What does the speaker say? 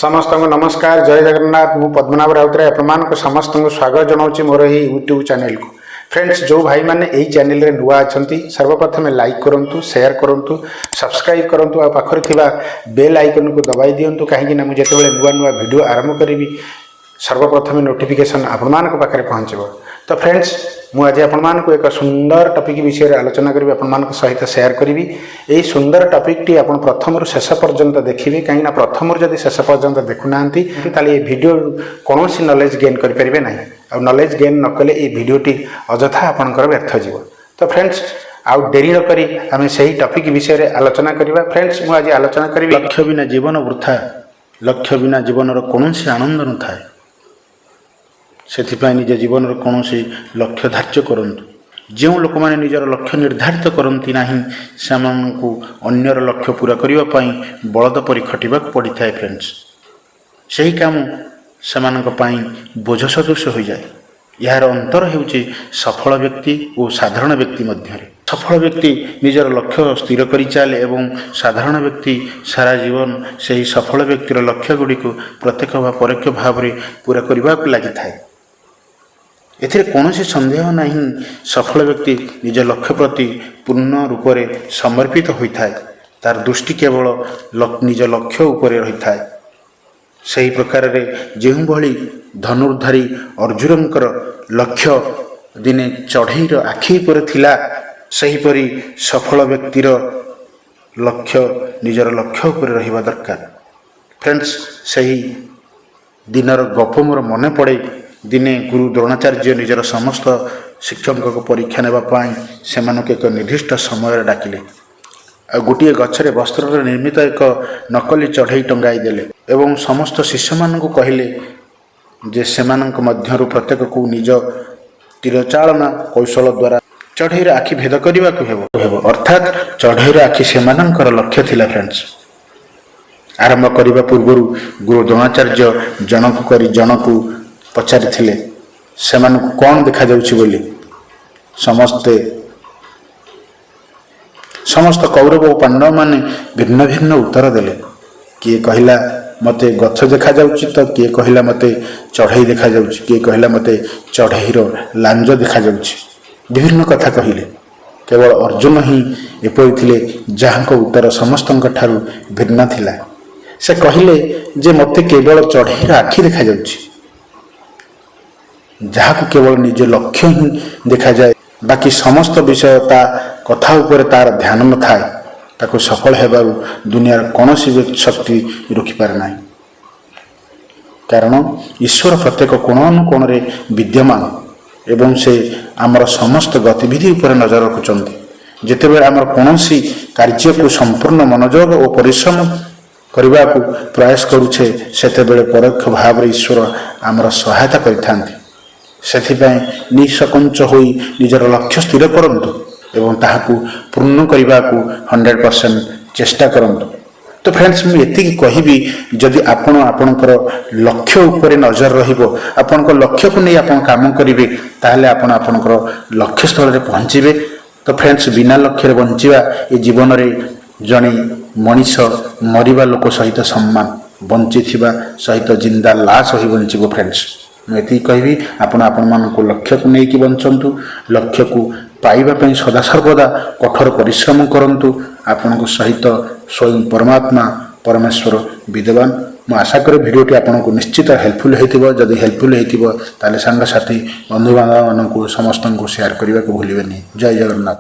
ସମସ୍ତଙ୍କୁ ନମସ୍କାର, ଜୟ ଜଗନ୍ନାଥ। ମୁଁ ପଦ୍ମନାଭ ରାଉତରାୟ ଆପଣମାନଙ୍କୁ ସମସ୍ତଙ୍କୁ ସ୍ୱାଗତ ଜଣାଉଛି ମୋର ଏହି ୟୁଟ୍ୟୁବ୍ ଚ୍ୟାନେଲକୁ। ଫ୍ରେଣ୍ଡସ୍, ଯେଉଁ ଭାଇମାନେ ଏହି ଚ୍ୟାନେଲରେ ନୂଆ ଅଛନ୍ତି, ସର୍ବପ୍ରଥମେ ଲାଇକ୍ କରନ୍ତୁ, ସେୟାର କରନ୍ତୁ, ସବସ୍କ୍ରାଇବ୍ କରନ୍ତୁ ଆଉ ପାଖରେ ଥିବା ବେଲ୍ ଆଇକନ୍କୁ ଦବାଇ ଦିଅନ୍ତୁ। କାହିଁକି ନା ମୁଁ ଯେତେବେଳେ ନୂଆ ନୂଆ ଭିଡ଼ିଓ ଆରମ୍ଭ କରିବି, ସର୍ବପ୍ରଥମେ ନୋଟିଫିକେସନ୍ ଆପଣମାନଙ୍କ ପାଖରେ ପହଞ୍ଚିବ। ତ ଫ୍ରେଣ୍ଡସ୍, ମୁଁ ଆଜି ଆପଣମାନଙ୍କୁ ଏକ ସୁନ୍ଦର ଟପିକ୍ ବିଷୟରେ ଆଲୋଚନା କରିବି, ଆପଣମାନଙ୍କ ସହିତ ସେୟାର କରିବି। ଏହି ସୁନ୍ଦର ଟପିକ୍ଟି ଆପଣ ପ୍ରଥମରୁ ଶେଷ ପର୍ଯ୍ୟନ୍ତ ଦେଖିବେ। କାହିଁକିନା ପ୍ରଥମରୁ ଯଦି ଶେଷ ପର୍ଯ୍ୟନ୍ତ ଦେଖୁନାହାନ୍ତି, ତାହେଲେ ଏ ଭିଡ଼ିଓ କୌଣସି ନଲେଜ୍ ଗେନ୍ କରିପାରିବେ ନାହିଁ। ଆଉ ନଲେଜ୍ ଗେନ୍ ନ କଲେ ଏଇ ଭିଡ଼ିଓଟି ଅଯଥା ଆପଣଙ୍କର ବ୍ୟର୍ଥ ଯିବ। ତ ଫ୍ରେଣ୍ଡସ୍, ଆଉ ଡେରି ନ କରି ଆମେ ସେହି ଟପିକ୍ ବିଷୟରେ ଆଲୋଚନା କରିବା। ଫ୍ରେଣ୍ଡସ୍, ମୁଁ ଆଜି ଆଲୋଚନା କରିବି, ଲକ୍ଷ୍ୟ ବିନା ଜୀବନ ବୃଥା। ଲକ୍ଷ୍ୟ ବିନା ଜୀବନର କୌଣସି ଆନନ୍ଦ ନଥାଏ। ସେଥିପାଇଁ ନିଜ ଜୀବନର କୌଣସି ଲକ୍ଷ୍ୟ ଧାର୍ଯ୍ୟ କରନ୍ତୁ। ଯେଉଁ ଲୋକମାନେ ନିଜର ଲକ୍ଷ୍ୟ ନିର୍ଦ୍ଧାରିତ କରନ୍ତି ନାହିଁ, ସେମାନଙ୍କୁ ଅନ୍ୟର ଲକ୍ଷ୍ୟ ପୂରା କରିବା ପାଇଁ ବଳଦ ପରି ଖଟିବାକୁ ପଡ଼ିଥାଏ। ଫ୍ରେଣ୍ଡସ୍, ସେହି କାମ ସେମାନଙ୍କ ପାଇଁ ବୋଝ ସଦୃଶ ହୋଇଯାଏ। ଏହାର ଅନ୍ତର ହେଉଛି ସଫଳ ବ୍ୟକ୍ତି ଓ ସାଧାରଣ ବ୍ୟକ୍ତି ମଧ୍ୟରେ। ସଫଳ ବ୍ୟକ୍ତି ନିଜର ଲକ୍ଷ୍ୟ ସ୍ଥିର କରି ଚାଲେ ଏବଂ ସାଧାରଣ ବ୍ୟକ୍ତି ସାରା ଜୀବନ ସେହି ସଫଳ ବ୍ୟକ୍ତିର ଲକ୍ଷ୍ୟ ଗୁଡ଼ିକୁ ପ୍ରତ୍ୟକ୍ଷ ବା ପରୋକ୍ଷ ଭାବରେ ପୂରା କରିବାକୁ ଲାଗିଥାଏ। ଏଥିରେ କୌଣସି ସନ୍ଦେହ ନାହିଁ, ସଫଳ ବ୍ୟକ୍ତି ନିଜ ଲକ୍ଷ୍ୟ ପ୍ରତି ପୂର୍ଣ୍ଣ ରୂପରେ ସମର୍ପିତ ହୋଇଥାଏ। ତାର ଦୃଷ୍ଟି କେବଳ ନିଜ ଲକ୍ଷ୍ୟ ଉପରେ ରହିଥାଏ। ସେହି ପ୍ରକାରରେ ଯେଉଁଭଳି ଧନୁର୍ଧାରୀ ଅର୍ଜୁନଙ୍କର ଲକ୍ଷ୍ୟ ଦିନେ ଚଢ଼େଇର ଆଖି ଉପରେ ଥିଲା, ସେହିପରି ସଫଳ ବ୍ୟକ୍ତିର ଲକ୍ଷ୍ୟ ନିଜର ଲକ୍ଷ୍ୟ ଉପରେ ରହିବା ଦରକାର। ଫ୍ରେଣ୍ଡସ୍, ସେହି ଦିନର ଗପ ମୋର ମନେ ପଡ଼େ। ଦିନେ ଗୁରୁ ଦ୍ରୋଣାଚାର୍ଯ୍ୟ ନିଜର ସମସ୍ତ ଶିକ୍ଷକଙ୍କ ପରୀକ୍ଷା ନେବା ପାଇଁ ସେମାନଙ୍କୁ ଏକ ନିର୍ଦ୍ଦିଷ୍ଟ ସମୟରେ ଡାକିଲେ। ଆଉ ଗୋଟିଏ ଗଛରେ ବସ୍ତ୍ରରେ ନିର୍ମିତ ଏକ ନକଲି ଚଢ଼େଇ ଟଙ୍ଗାଇ ଦେଲେ ଏବଂ ସମସ୍ତ ଶିଷ୍ୟମାନଙ୍କୁ କହିଲେ ଯେ ସେମାନଙ୍କ ମଧ୍ୟରୁ ପ୍ରତ୍ୟେକକୁ ନିଜ ତୀରଚାଳନା କୌଶଳ ଦ୍ୱାରା ଚଢ଼େଇର ଆଖି ଭେଦ କରିବାକୁ ହେବ। ଅର୍ଥାତ୍ ଚଢ଼େଇର ଆଖି ସେମାନଙ୍କର ଲକ୍ଷ୍ୟ ଥିଲା। ଫ୍ରେଣ୍ଡସ୍, ଆରମ୍ଭ କରିବା ପୂର୍ବରୁ ଗୁରୁ ଦ୍ରୋଣାଚାର୍ଯ୍ୟ ଜଣକୁ କରି ଜଣକୁ ପଚାରିଥିଲେ, ସେମାନଙ୍କୁ କ'ଣ ଦେଖାଯାଉଛି ବୋଲି। ସମସ୍ତ କୌରବ ଓ ପାଣ୍ଡବମାନେ ଭିନ୍ନ ଭିନ୍ନ ଉତ୍ତର ଦେଲେ। କିଏ କହିଲା, "ମୋତେ ଗଛ ଦେଖାଯାଉଛି" ତ କିଏ କହିଲା, "ମୋତେ ଚଢ଼େଇ ଦେଖାଯାଉଛି"। କିଏ କହିଲା, "ମୋତେ ଚଢ଼େଇର ଲାଞ୍ଜ ଦେଖାଯାଉଛି"। ବିଭିନ୍ନ କଥା କହିଲେ। କେବଳ ଅର୍ଜୁନ ହିଁ ଏପରି ଥିଲେ, ଯାହାଙ୍କ ଉତ୍ତର ସମସ୍ତଙ୍କ ଠାରୁ ଭିନ୍ନ ଥିଲା। ସେ କହିଲେ ଯେ ମୋତେ କେବଳ ଚଢ଼େଇର ଆଖି ଦେଖାଯାଉଛି। ଯାହାକୁ କେବଳ ନିଜ ଲକ୍ଷ୍ୟ ହିଁ ଦେଖାଯାଏ, ବାକି ସମସ୍ତ ବିଷୟ ତା କଥା ଉପରେ ତାର ଧ୍ୟାନ ନଥାଏ, ତାକୁ ସଫଳ ହେବାରୁ ଦୁନିଆର କୌଣସି ବି ଶକ୍ତି ରୋକିପାରେ ନାହିଁ। କାରଣ ଈଶ୍ୱର ପ୍ରତ୍ୟେକ କୋଣ ଅନୁକୋଣରେ ବିଦ୍ୟମାନ ଏବଂ ସେ ଆମର ସମସ୍ତ ଗତିବିଧି ଉପରେ ନଜର ରଖୁଛନ୍ତି। ଯେତେବେଳେ ଆମର କୌଣସି କାର୍ଯ୍ୟକୁ ସମ୍ପୂର୍ଣ୍ଣ ମନୋଯୋଗ ଓ ପରିଶ୍ରମ କରିବାକୁ ପ୍ରୟାସ କରୁଛେ, ସେତେବେଳେ ପରୋକ୍ଷ ଭାବରେ ଈଶ୍ୱର ଆମର ସହାୟତା କରିଥାନ୍ତି। ସେଥିପାଇଁ ନିଃସଙ୍କୋଚ ହୋଇ ନିଜର ଲକ୍ଷ୍ୟ ସ୍ଥିର କରନ୍ତୁ ଏବଂ ତାହାକୁ ପୂର୍ଣ୍ଣ କରିବାକୁ 100% ଚେଷ୍ଟା କରନ୍ତୁ। ତ ଫ୍ରେଣ୍ଡସ୍, ମୁଁ ଏତିକି କହିବି, ଯଦି ଆପଣ ଆପଣଙ୍କର ଲକ୍ଷ୍ୟ ଉପରେ ନଜର ରହିବ, ଆପଣଙ୍କ ଲକ୍ଷ୍ୟକୁ ନେଇ ଆପଣ କାମ କରିବେ, ତାହେଲେ ଆପଣ ଆପଣଙ୍କର ଲକ୍ଷ୍ୟସ୍ଥଳରେ ପହଞ୍ଚିବେ। ତ ଫ୍ରେଣ୍ଡସ୍, ବିନା ଲକ୍ଷ୍ୟରେ ବଞ୍ଚିବା ଏ ଜୀବନରେ ଜଣେ ମଣିଷ ମରିବା ଲୋକ ସହିତ ସମାନ, ବଞ୍ଚିଥିବା ସହିତ ଜିନ୍ଦା ଲାଶ ହୋଇ ବଞ୍ଚିବ। ଫ୍ରେଣ୍ଡସ୍, ମୁଁ ଏତିକି କହିବି, ଆପଣ ଆପଣମାନଙ୍କୁ ଲକ୍ଷ୍ୟକୁ ନେଇକି ବଞ୍ଚନ୍ତୁ। ଲକ୍ଷ୍ୟକୁ ପାଇବା ପାଇଁ ସଦାସର୍ବଦା କଠୋର ପରିଶ୍ରମ କରନ୍ତୁ। ଆପଣଙ୍କ ସହିତ ସ୍ୱୟଂ ପରମାତ୍ମା ପରମେଶ୍ୱର ବିଦ୍ୟମାନ। ମୁଁ ଆଶା କରେ ଭିଡ଼ିଓଟି ଆପଣଙ୍କୁ ନିଶ୍ଚିତ ହେଲ୍ପଫୁଲ୍ ହେଇଥିବ। ଯଦି ହେଲ୍ପଫୁଲ୍ ହେଇଥିବ, ତାହେଲେ ସାଙ୍ଗସାଥି, ବନ୍ଧୁବାନ୍ଧବମାନଙ୍କୁ ସମସ୍ତଙ୍କୁ ସେୟାର କରିବାକୁ ଭୁଲିବେନି। ଜୟ ଜଗନ୍ନାଥ।